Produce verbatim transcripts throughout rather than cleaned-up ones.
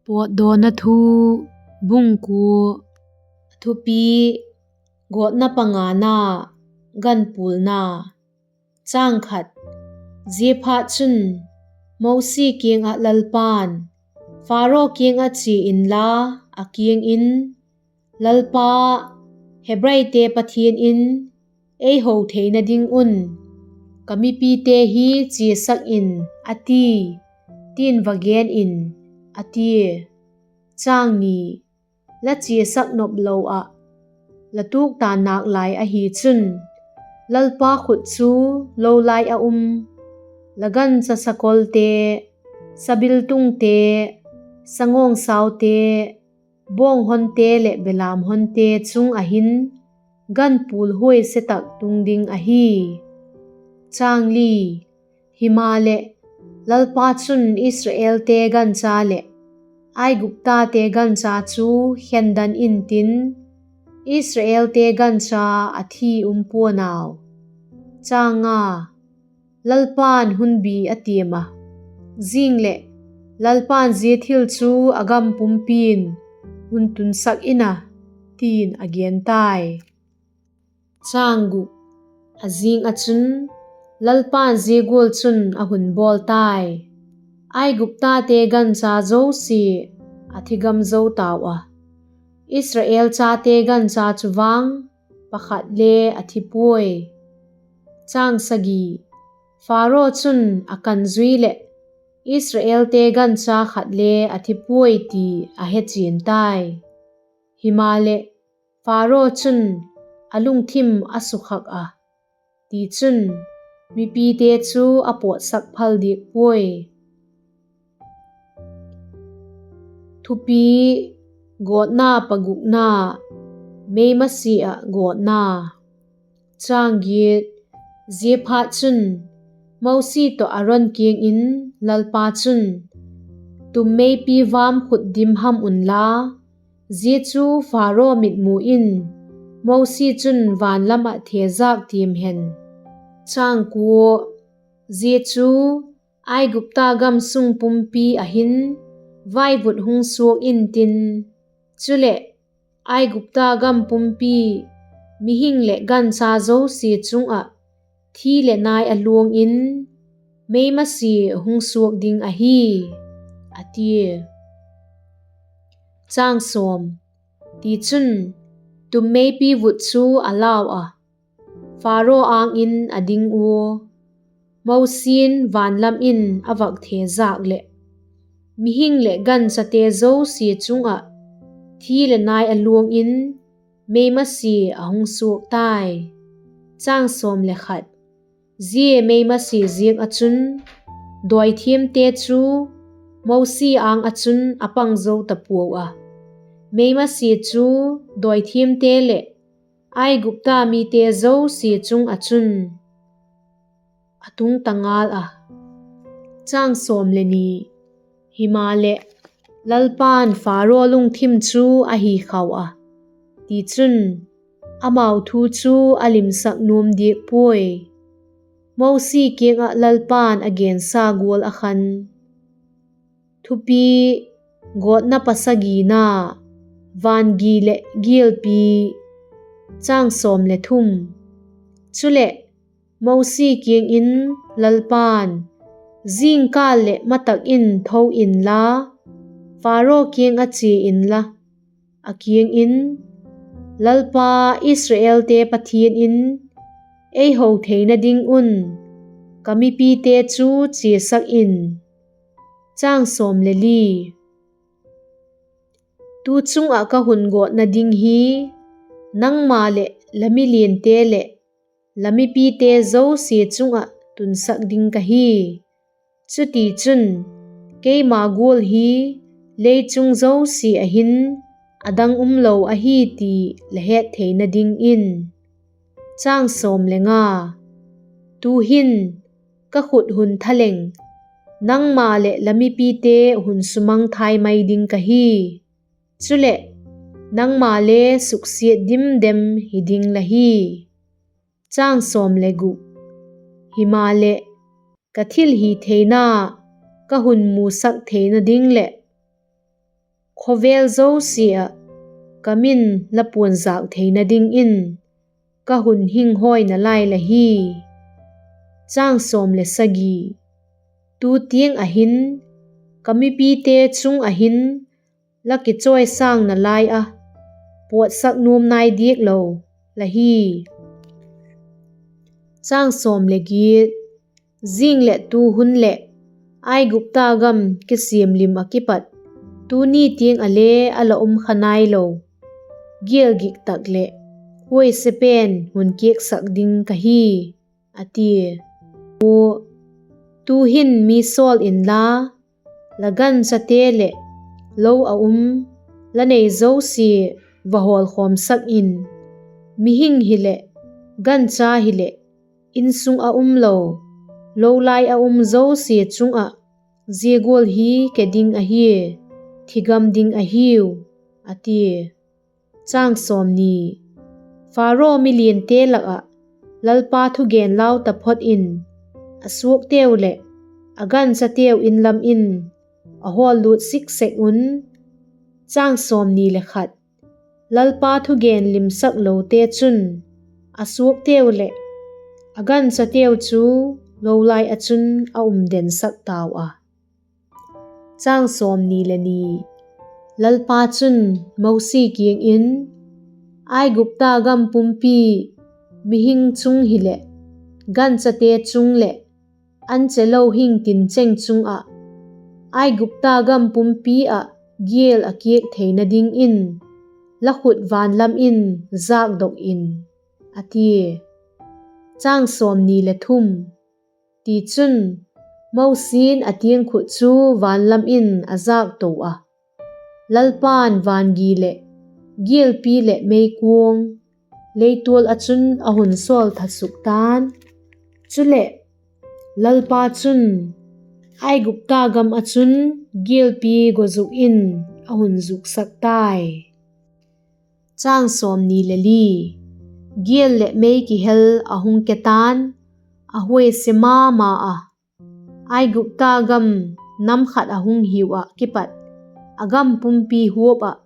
Pawtdawna thu, bung kua. A thupi: Gawtna pangana, ganpulna. Ziaphatchun, Mosi kiang ah Lalpa'n, Pharaoh kiang ah chia inla, a kiang in, Lalpa, Hebraite Pathian in ei ho theina ding un ka mipite hi chiasak in a ti, ti'n va gen in, a tia. La chiasak nop lo ah la tuak ta nâk lai ahi chun, Lalpa khut chu lo lai a um, la gancha sakolte, sabiltungte, sangawngsaute, bawnghonte leh belamhonte chung ah hin ganpul huaise tak tung ding ahi. Himaleh, Lalpa chun Israelte gancha leh Aiguptate gancha chu khendan intin, Israelte gancha a thi um pua'n au. Lalpa'n hunbî a tiam a, zing leh, Lalpa'n zia thil chu a gam pumpi'n hun tunsak in a, ti'n a gen tai. A zing ah chun, Lalpa'n zia gual chun a hun bawl tai: Aiguptate gancha zosia a thi gam zo tau a, Israel chate gancha chu vang pakhat le a thi puai. Pharaoh chun a kan zui leh, Israelte gancha khat le a thi puai ti a hechian tai. Himaleh, Pharaoh chun a lungthim a sukhak a, tichun, mipite chu a pawtsak phal diak puai. Thupi: Gawtna pagukna, Meimasia ah gawtna. Ziaphatchun, Mosi tawh Aron kiang in Lalpa chun, Tummeipi vâm khut dim ham unla, zia chu Pharaoh mitmu in Mosi chun van lam ah thezâk tiam hen. Zia chu Aigupta gam sung pumpi ah hin vaivut hung suak intin, chuleh, Aigupta gam pumpi mihing leh gancha zosia chung ah thi leh nai a luang in, meimasia hung suak ding ahi, a tia. Tichun, tummeipi vut chu a lau ah, Pharaoh âng in a ding ua, Mosi'n van lam in a vak thezâk leh, mihing leh ganchate zosia chung ah thi leh nai a luang in, meimasia a hung suak tai. Zia meimasia ziak ah chun, dawithiamte chu Mosi âng ah chun a pang zo ta puau a, meimasia chu dawithiamte leh Aigupta mite zosia chung ah chun a tung ta ngal a. Himaleh, Lalpa'n Pharaoh lungthim chu a hi khau a, tichun, amau thu chu a limsak nuam diak puai. Mosi kiang ah Lalpa'n a gensa gual ah khan. Thupi: Gawtna pasagina, van gi leh gialpi. Chuleh, Mosi kiang in Lalpa'n, Zingkâl leh matak in tho inla, Pharaoh kiang ah chia inla, a kiang in, ‘Lalpa, Israelte Pathian in ei ho theina ding un ka mipite chu chiasak in. Tu chung ah ka hun gawtna ding hi nangma leh la miliante leh la mipite zosia chung ah tunsak ding ka hi. Chutichun, keima gual hi lei chung zosia ah hin a dang umlo ahi ti la het theina dingin. Tu'hin ka khut hun tha leng, nangma leh la mipite hun sumangthai mai ding ka hi; chuleh, nangma le suksiat dim dem hi ding la hi. Himaleh, ka thilhitheina ka hun musak theina ding leh khawvel zosia ah ka min la puanzâk theina dingin ka hun hing hawi nalai la hi. Tu tiang ah hin, ka mipite chung ah hin la kichawisâng nalai ah, pawtsak nuam nai diak lo la hi. Zing leh tu hun leh Aigupta gam kisiam lim ah kipat tuni tiang ah le a la um kha nailo, gial gik tak leh huaisia pen hun kiaksak ding ka hi, a tia. Tu'hin mi sawl inla, la ganchate leh lo a um, la nei zosia va hawlkhawmsak in; mihing hileh, gancha hileh, insung ah um lo, lo lai ah um zosia chung ah zia gual hi ke ding ahia, thigam ding ahiu, a tia. Pharaoh miliante lak ah Lalpa thugen lau taphot in, a suakteu leh a ganchateu In lam in a hawllût siksek un, Lalpa thugen limsak lote chun a suakteu leh a ganchateu chu lo lai ah chun a um densak tau a. Lalpa chun Mosi kiang in, Aigupta gam pumpi, mihing chung hileh, ganchate chung leh, anche lo hing tin cheng chung ah, Aigupta gam pumpi ah gial a kiak theina dingin la khut van lam in jâkdok in, a tia. Tichun, Mosi'n a tiangkhut chu van lam in a jâkto a, Lalpa'n vangi leh gialpi leh meikuang leitual ah chun a hun sawl that suk ta'n; chuleh, Lalpa chun Aigupta gam ah chun gialpi gua zuk in a hun zuksak tai. Gial leh mei kihel a hung ke ta'n, a huaisia ma ma a, Aigupta gam nam khat a hung hiu ah kipat a gam pumpi huap ah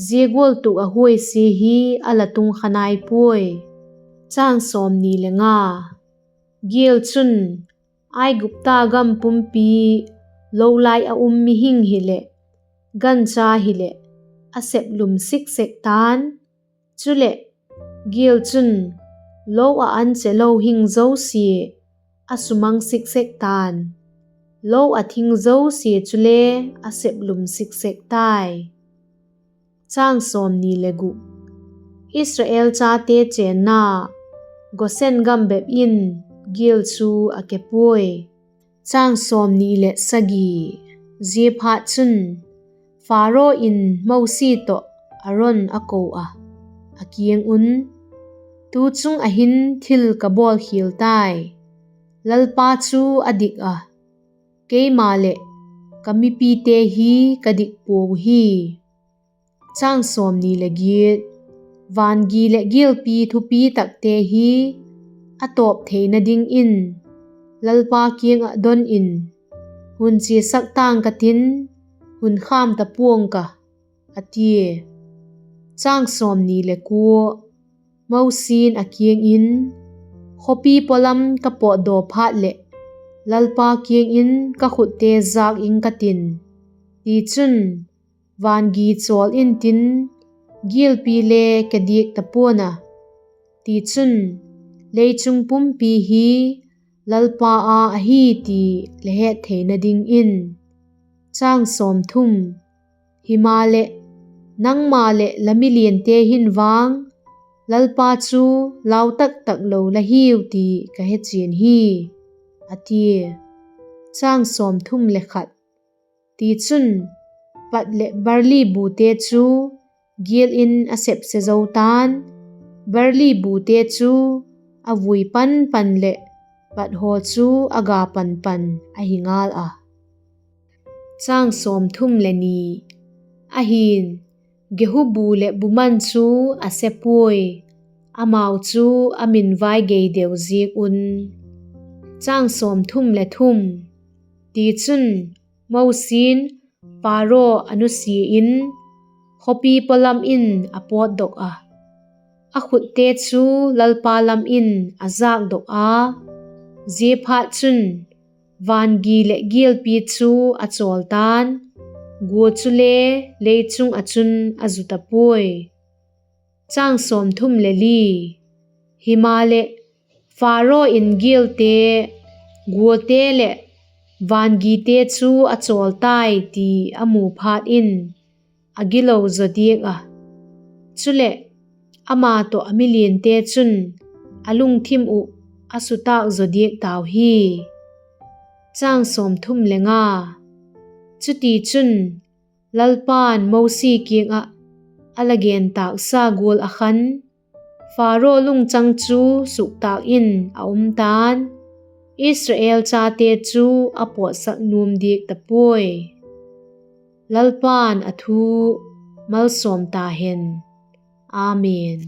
zia gual tuk ah huaisia hi a la tung kha nai puai. Gial chun Aigupta gam pumpi lo lai ah um mihing hileh, gancha hileh, a seplum siksek ta'n; chuleh, gial chun lo ah anche lo hing zosia a sumang siksek ta'n, lo ah thing zosia chule a seplum siksek tai. Israel chate chênna Gosen gam bep in gial chu a ke puai. Ziaphatchun, Pharaoh in Mosi tawh Aron a ko ah, a kiang un, Tu chung ah hin thil ka bawlkhial tai; Lalpa chu a dik ah, keima leh ka mipite hi ka dik puau hi. Vangi leh gialpi thupi takte hi a tawp theina dingin Lalpa kiang ah don in, hun chiasak ta'ng ka tin, hun khâm ta pua'ng ka, a tia. Mosi'n a kiang in, Khawpi pawlam ka pawtdaw phat leh Lalpa kiang in ka khutte jâk ing ka tin; tichun, vangi chawl intin, gialpi le ke diak ta pua'n a; tichun, lei chung pumpi hi Lalpa â ahi ti la het theina dingin. Himaleh, nangma leh la miliante hin vang, Lalpa chu lau tak tak lo la hiu ti ka hechian hi, a tia. Tichun, pat leh barli bute chu gial in a sepse zo ta'n, barli bute chu a vui pan pan leh pat haw chu a ga pan pan ahi ngal a. Ahi'n, gehu bu leh buman chu a se puai, amau chu a minvai gei deu ziak un. Tichun, Mosi'n Pharaoh a nusia in, khawpi pawlam in a pawtdok ah, a khutte chu Lalpa lam in a jâkdok a; ziaphatchun, vangi leh gialpi chu a chawl ta'n, gua chule lei chung ah chun a zu ta puai. Himaleh, Pharaoh in gialte, guate leh vangite chu a chawl tai ti a mu phat in, a gilo zaw diak ah, chuleh, ama tawh a miliante chun a lungthim uh a sutâk zaw diak tau hi. Chutichun, Lalpa'n Mosi kiang ah a la gen tâksa gual ah khan, Pharaoh lungchang chu suktâk in a um ta'n, Israel chate chu a pawtsak nuam diak ta puai. Lalpa'n a thu malsawm ta hen. Amen.